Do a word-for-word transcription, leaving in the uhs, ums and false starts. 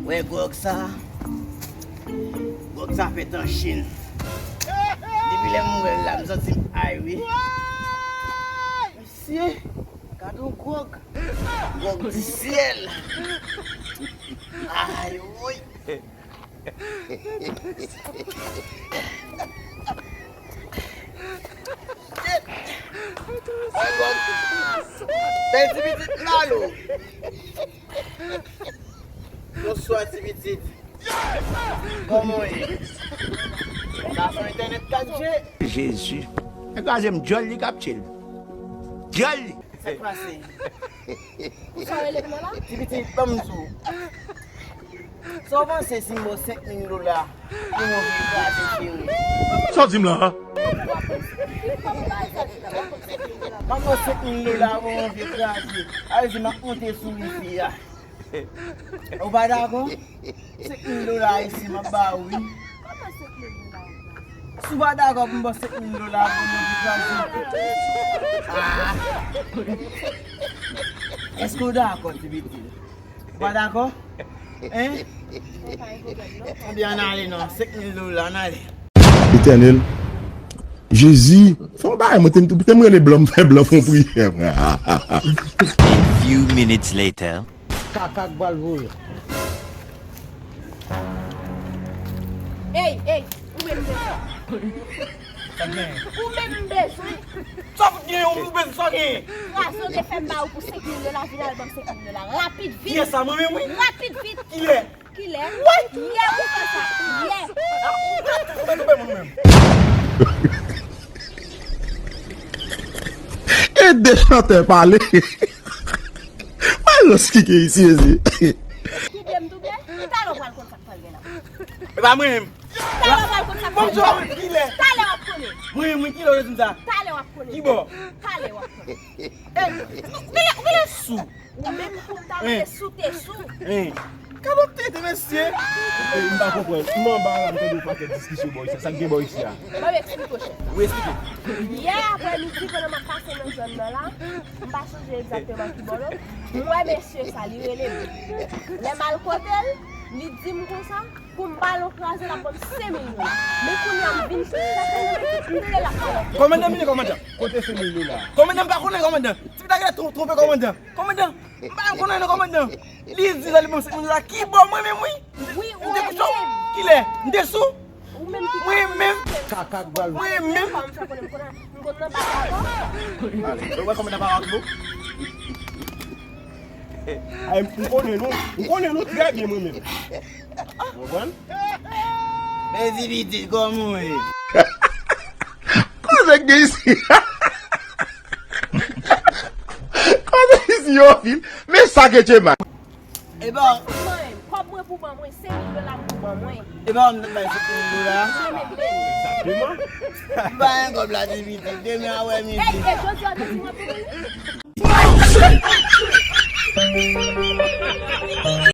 Wè gwòg sa. Gwòg sa fèt an Chin. Depi lè m wè l la, m santi m ay wi. Mesye, gade yon gwòg. Gwòg di syèl. Ay woy. Bèl ti pitit Lalo. Bonswa ti pitit. Kòman w ye? Sa se entènèt kat G. Jezi. Nèg la je m djòl li k ap tchè l. Djòl li. Sa k pase? Ou sa rele m nan la? Ti pitit, ban m di w. Sa w panse si m ba w senk mil dola pou yon vye kraze fere? Sa w di m la a? M ap ba w senk mil dola pou yon vye kraze. Sa vle di m ap monte sou wifi a. Ou pa dakò? Senk mil dola ayisyen m ap ba ou wi. Kòman senk mil dola? Si w pa dakò pou m ba w senk mil dola pou yon vye kraze. Ah! Èske w dakò, ti pitit? Ou pa dakò? Hein? Ebyen, ann ale non. Senk mil dola, ann ale. Etènèl, Jezi, fè yon bagay, mwen te, te m rele blan, m fè blan fè yon priyè, mwen. A few minutes later. Kaka k pral voye. Ey, ey, ou menm bezwen. Sa k genyen? Ou menm bezwen. Sa fout genyen, ou bezwen sa genyen? Kraze w te fè m ba ou pou senk mil dola, vin al ban m senk mil dola. Rapid, vit. Kiyès sa, mwen menm, wi? Rapid, vit. Kilè? Kilè? Yè ou fè sa. Yè. Ou gate, ou gate, ou gate moun menm. Ede chantè pale. Wè lòs ki gen isi, mezi. Touble m touble, talè w pral konn sa k pral gen la. E pa mwen menm. Talè w pral konn sa k pral gen la. Kilè? Talè w ap konnen. Mwen menm, kilè w di m sa? Talè w ap konnen. Ki bò? Talè w ap konnen. E, ou genlè, ou genlè sou. Ou menm tou, m ta rete sou te sou. Gade w tete, mesye. E, m pa konprann. M anba la, m tande yon pakèt diskisyon bò isi a. Sa k gen bò isi a? Ban m eksplike w, chèf. Wi, eksplike. Yè aprèmidi, pandan m ap pase nan zòn nan la, m pa sonje egzakteman ki bò non. M wè mesye sa, li rele m. Lè m al kote l, li di m konsa, pou m ba l yon kraze, l ap ban m senk mil dola. Men kounye a, m vin chèche l, m tande l ap pale. Kòmandan, vini, kòmandan. Kote senk mil dola? Kòmandan, m pa konnen, kòmandan. Ti pita genlè tron-, twonpe kòmandan. Kòmandan, m pa janm konnen non, kòmandan. Li di sa, li ban m senk mil dola. Ki bò mwen menm, wi? Wi, ou menm. Kilè? M te sou? Ou menm ki... Mwen menm. Kaka k pral. Mwen menm. M fè konnen, m konnen, m konn nan bagay ankò. Ale, ou wè kòmandan pa wè ak nou? Ay, m konnen nou, m konnen nou trè byen mwen menm. Ou konprann? Men di pitit kòman w ye? Koze k gen isi? Koze isi yo vin? Men sa ke Tchema. E ba. Kòb mwen pou ban mwen, senk mil dola pou ban mwen. E ba, m t ap bay senk mil dola. Mwen menm menm. Egzakteman. M pa gen kòb la di pitit, demen aprèmidi. Ey, e jodi a, w ap di m ap tounen?